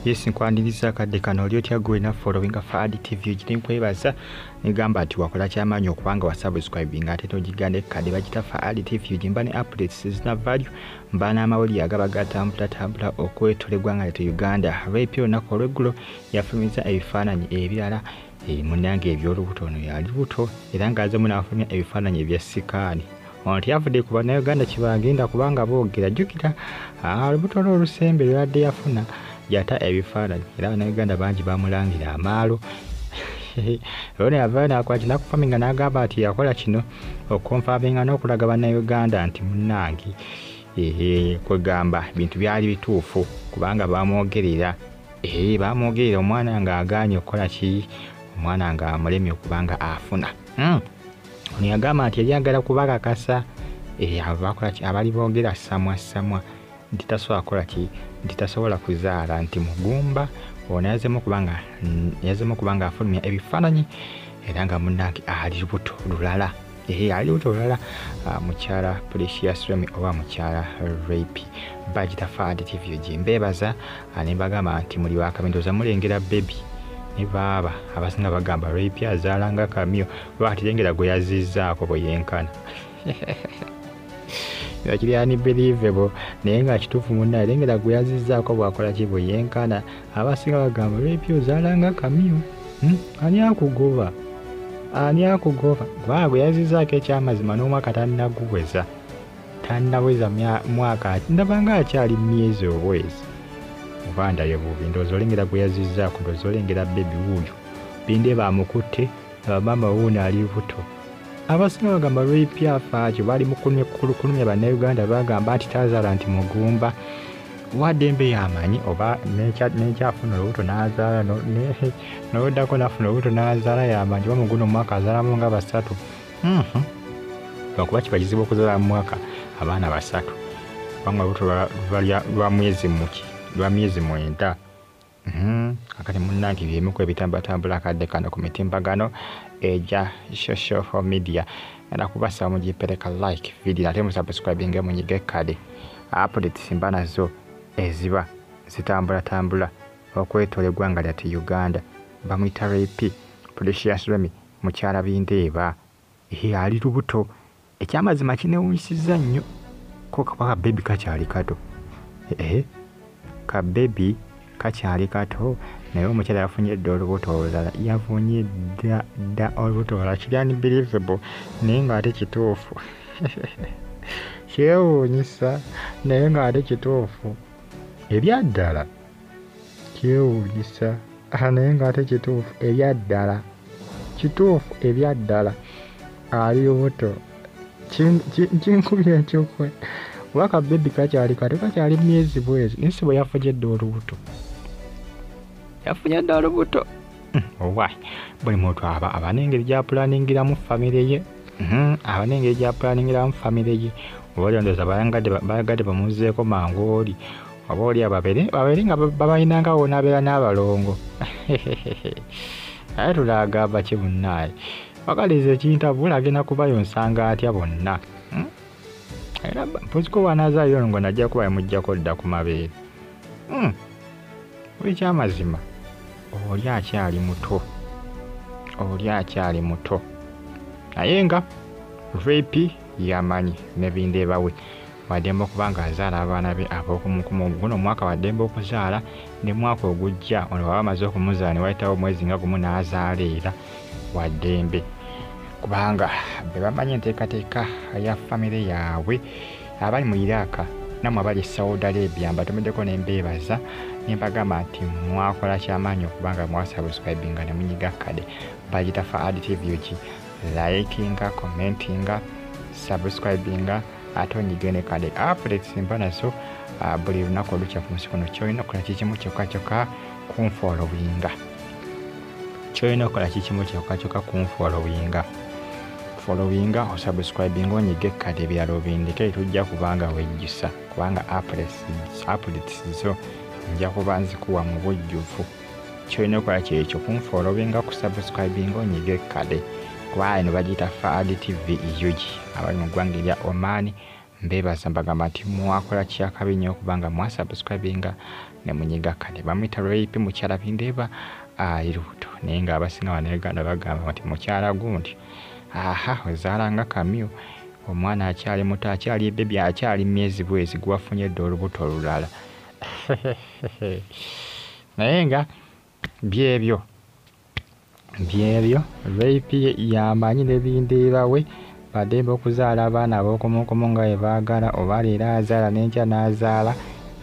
Yes, nkwaniriza akadde kano. Oli otya gwe na following Fuad TV? Giri nkwebaza negamba nti wakola kyamaanyi okubanga wa subscribing ate togiganda ekkadde bagita Fuad TV. Gimba ne updates ezina value, mba n'amawulire agaba gatambulatambula okwetola eggwanga lyattu Uganda. Ray P olunaku olweggulo yafulumiza ebifaananyi ebirala munnange eby'olubuto. Ono yali lubuto era ng'azemu n'afulumya ebifaananyi ebya scan. Ono teyavudde ku Bannayuganda kibagenda kubanga boogera. Jjukira olubuto lwe olusembe lwe yafuna yata ebifaananyi era Bannayuganda bangi bamulangira amaalo. Ono yavaayo n'akola kino akufaminga n'agamba nti yakola kino okuconfirminga n'okulaga Bannayuganda nti munnange kwegamba bintu byali bituufu kubanga bamwogerera, bamwogerera omwana ng'agaanye okukola ki, omwana ng'amulemye okubanga afuna. Ono yagamba nti yali ayagala kubakakasa abakola ki, abali boogera samwa samwa nti tasobola kukola ki, nti tasobola kuzaala, nti mugumba. Ono yazemu kubanga afulumya ebifaananyi era nga munnange ali lubuto lulala, ali lubuto lulala. Mukyala Precious Remy oba mukyala Ray P bagita Fuad TV gye mbeebaza ne mbagamba nti muli bakabi. Ndowooza mulengera baby ne baaba abasinga bagamba Ray P azaala nga kamyo oba kati lengera gwe yazizzaako bwe yenkana. Kiri unbelievable naye nga kituufu munnaye, lengera gwe yazizzaako bw'akola ki, bwe yenkana. Abasinga bagamba Ray P ozaala nga kamyo. Ani akugoba, ani akugoba? Kubanga gwe yazizzaako ekyamazima n'omwaka tannaguweza, tannaweza mwaka, ndabanga akyali myezi obwezi oba ndaye bubi. Ndowooza olengera gwe yazizzaako, ndowooza olengera baby wuuyo binde bamukutte abamaama wuuno ali lubuto. Abasinga bagamba Ray P afaakyo bali mu kulumya Bannayuganda, bagamba nti tazaala, nti mugumba. Waddembe yamanyi oba nekyafuna olubuto n'azaala n'oddako n'afuna olubuto n'azaala, yamanyi oba muguno omwaka azaalamu nga basatu. Lwakuba kiba kizibu okuzaala mu mwaka abaana basatu kubanga olubuto luba lwa mwezi muki, lwa myezi 9. Akati munnange byemu ku ebitambulatambula akadde kano ku mitimbagano egya social media. Era kubasaba mugimpereka like video ate musubscribinge munyige kale updates mba nazo eziba zitambulatambula okwetoola eggwanga lyattu Uganda. Bamuyita Ray P Precious Remy mukyala Bindeeba, ali lubuto. Ekyamazima kinewunyisizza nnyo ko kaba ka baby kakyali kato, ka baby kakyali kato naye omukyala yafunye dda olubuto olulala, yafunye dda dda olubuto olulala. Kiri unbelievable naye ng'ate kituufu, kyewuunyisa naye ng'ate kituufu ebyaddala, kyewuunyisa naye ng'ate kituufu ebyaddala, kituufu ebyaddala ali lubuto. Kinkubira ekyokwe oba ka baby kakyali kato, kakyali myezi bwezi, naye si bwe yafunye dda olubuto, yafunye dda olubuto. Owa buli muntu aba n'engeri gy'apulaningiramu famire ye, aba n'engeri gy'apulaningiramu famire ye. Oba oli ndowooza bayagadde bamuzzeeko mangu oli oba oli babeere nga babalinanga wonaabeera n'abalongo. Naye tulagamba ki munnaaye wakaliza ekintabula agenda kubayonsanga atya bonna? Era mpoziko bw'anaazaalira ono ngo najja kuba yamuggyako dda ku mabeere. Buli kyamazima oli akyali muto, oli akyali muto naye nga Ray P yamanyi ne Bindeeba we waddembe okuba nga azaala abaana be ab'okumukumu. Guno omwaka waddembe okuzaala ne mwaka ogujja ono bw'aba amaze okumuzaala ne wayitawo omwezi nga gumu n'azaala era waddembe kubanga be bamanyi enteekateeka ya famire yaabwe. Abali mu Iraq nammwe abali e Saudi Arabia mbatomeddeko ne mbeebaza ne mbagamba nti mwakola kyamaanyi okubanga mwasubscribinga ne munyiga kade bagita Fuad TV UG. Likinga, commentinga, subscribinga ate onyige ne kade updates mba nazo buli lunaku olukya ku nsi kuno. Kyolina okukola kikimu kyokka kyokka, kunfollowinga. Kyolina okukola kikimu kyokka kyokka, kunfollowinga. Followinga, osubscribinga, onyige kade, ebirala obindike, tujja kubanga wejjusa kubanga updates zo nja kuba nzikuwa mu bujjuvu. Kyolina okukola kyekyo, kunfollowinga, kusubscribinga, onyige kade kuba eno bagiyita Fuad TV UG. Abali mu ggwanga erya Oman mbeebaza mbagamba nti mwakola kyakabi nnyo okubanga mwasubscribinga. Ne munyiga kale bamuyita Ray P, mukyala Bindeeba ali lubuto, naye ng'abasinga Bannayuganda bagamba nti mukyala gundi aha ozaala nga kamyu, omwana akyali muto, akyali bebi, akyali myezi bwezi, gwafunye dda olubuto olulala. Naye nga byebyo Ray P yamanyi ne Bindeeba we badembe okuzaala abaana ab'okumukumu nga bwe baagala, oba leero azaala n'enkya n'azaala,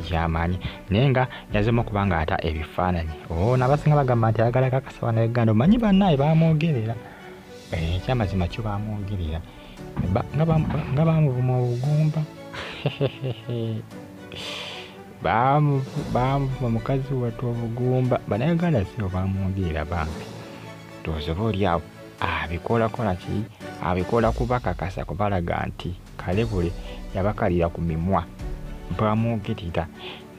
yamanyi. Naye nga yazemu okuba nga ata ebifaananyi. Ono abasinga bagamba nti ayagala kakasa Bannayuganda, omanyi bannaye baamwogerera, ekyamazima kyo baamwogerera nga baamuvuma obugumba, baamuvuma mukazi wattu obugumba. Bannayuganda si bo baamwogerera bambi, ndowooza oba oli awo abikolakola ki, abikola kubakakasa, kubalaga nti kalebule yabakalira ku mimwa, bamwogerera.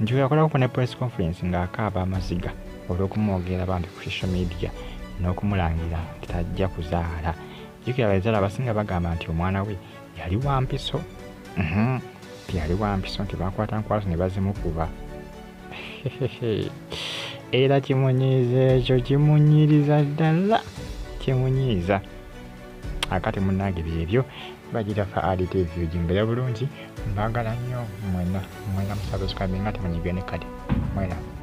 Nti yakolako ne press conference ng'akaaba amaziga olw'okumwogera bambi ku social media n'okumulangira nti tajja kuzaala. Jjukira abazaala abasinga bagamba nti omwana we yali wa mpiso, nti yali wa mpiso, nti bakwata nkwaso ne bazimukuba. Era kimunyiiza ekyo, kimunyiriza ddala, kimunyiiza. Akati munnange byebyo bagira Faadi TV gimbeera bulungi, mbaagala nnyo mwena, mwena musubscribe nga temunyigwe ne kade mwena.